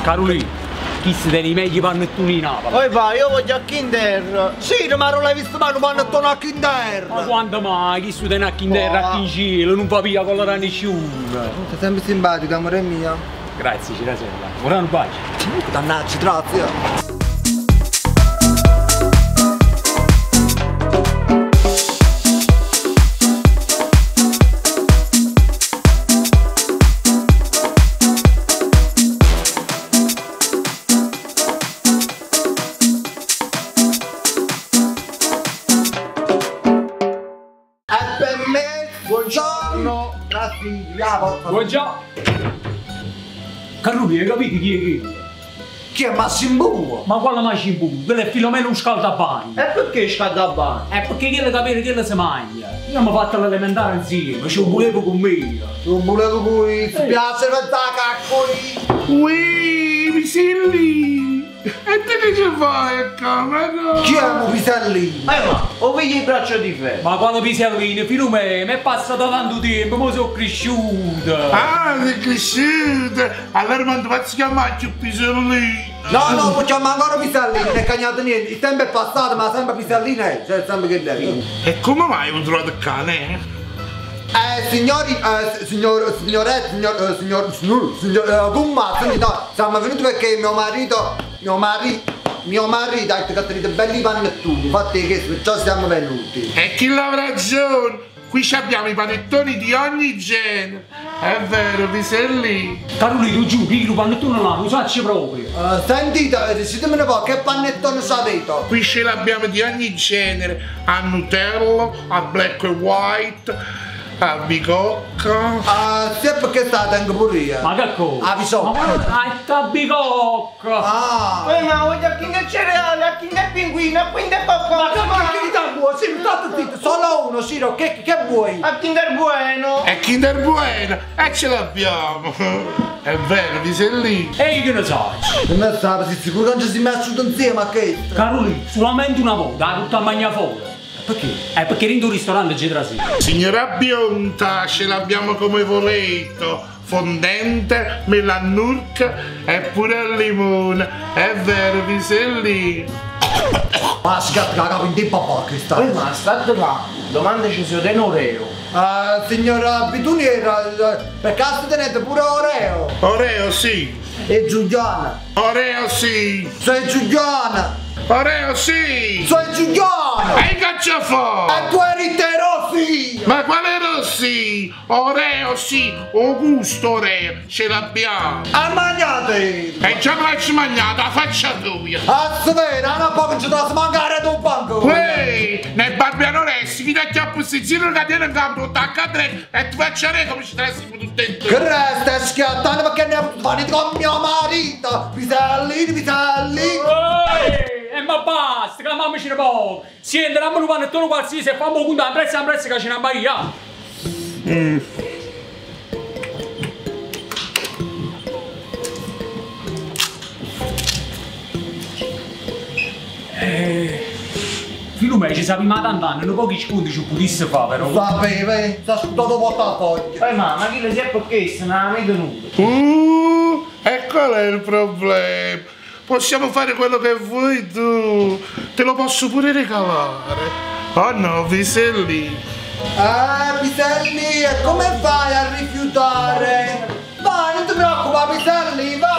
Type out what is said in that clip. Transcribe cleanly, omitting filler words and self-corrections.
Carolì, chisti tene i meglio panettoni di Napoli. Poi va, io voglio a Kinder. Sì, ma non l'hai visto mai un panettone a Kinder! Ma quando mai? Chi stu tene a Kinder, a chi in cielo, non fa via colorare a nessuno. Sei sempre simpatico, amore mio. Grazie, Cirasella. Ora un bacio. Dannaggia, grazie. E per me, buongiorno, grazie, Buongiorno. Carolì, hai capito chi è quello? Chi è Massimo? Ma quale Massimo? Quello è Filomeno Scaldabagno. E perché scaldabagno? È perché quello capire che si mangia. Io mi ho fatto l'elementare insieme, ci volevo con me. Non volevo qui, spiace per da caccoli. Ui, Piselli! E te che ci fai a camera? Chi è un Pisellino? Ma o vedi il braccio di ferro? Ma quando Pisellino, Filomeno, è passato tanto tempo, mo sono cresciuto. Ah, sei cresciuto! Allora non ti faccio chiamare più Pisellino! No, no, facciamo ancora Pisellino, non è cagnato niente. Il tempo è passato, ma sempre Pisellino è, cioè sempre che deve. E come mai ho trovato il cane? Signori, signor, signoretti, signor, signor, signor, signor, Gumma, no, siamo venuti perché mio marito, mio marito ha detto che tenete belli panettoni, infatti che perciò siamo venuti. E chi l'avrà ragione? Qui abbiamo i panettoni di ogni genere. È vero, Pisellino. Carolino, tu giù, il panettone là, lo sacci proprio. Sentite, ditemi un po', che panettone sapete? Qui ce l'abbiamo di ogni genere, a Nutella, a black and white, a bicocca. Ah, sì, perché state anche pure io. Ma che cosa? A bicocca. Ma a bicocca. Ah. Ma voglio a Kinder Cereale, a Kinder Pinguino, a Kinder Cocco. Ma che ti vuoi? Sì, state zitto, solo uno, Ciro, che vuoi? A Kinder Bueno. È Kinder Bueno, e ce l'abbiamo. È vero, Pisellino. E io che ne so? Non ne so, sei sicuro che non ci si è messo insieme a questo? Carolina, solamente una volta, tutta a mangiare fuori. Perché? Perché dentro un ristorante c'è trasito. Signora Bionda, ce l'abbiamo come volete. Fondente, melannurca e pure al limone. È vero, Pisellino. Ma schiatta la capo in tempo a poco sta. Ma state là, domandaci se te Oreo. Signora Bituniera, per caso tenete pure Oreo? Oreo sì. E Giuliana. Oreo sì. Sei Giuliana. Oreo sì! Sono Giuliano! E che fa? E tu eri te Rossi! Ma quale Rossi? Oreo sì! O gusto Oreo! Ce l'abbiamo! A mangiate! E già me l'hai mangiata, la faccia tua! A svera, non può che ci devo mancare da un banco! Uè! Nel Barbiano Resti, chi ti acchiappa questi giro che tiene in campo, tacca a tre e ti faccio re come ci trassi tutto dentro! Che resta schiattando perché ne ho potuto fare con mio marito! Pisellini, Pisellini! E ma basta, che la mamma ce ne poco! Senti, dammi un panettone qualsiasi e fammi un conto, a prezzo che ce ne vai io! Filomè, ci sappiamo da tanti anni, pochi sconti ci potesse fare però. Vabbè, vai, sta scudato portafoglio. Ma chi lo sa perché se non l'ha tenuto? E qual è il problema? Possiamo fare quello che vuoi tu, te lo posso pure regalare. Oh no, Pisellino. Piselli, e come fai a rifiutare? Vai, non ti preoccupare, Piselli, vai!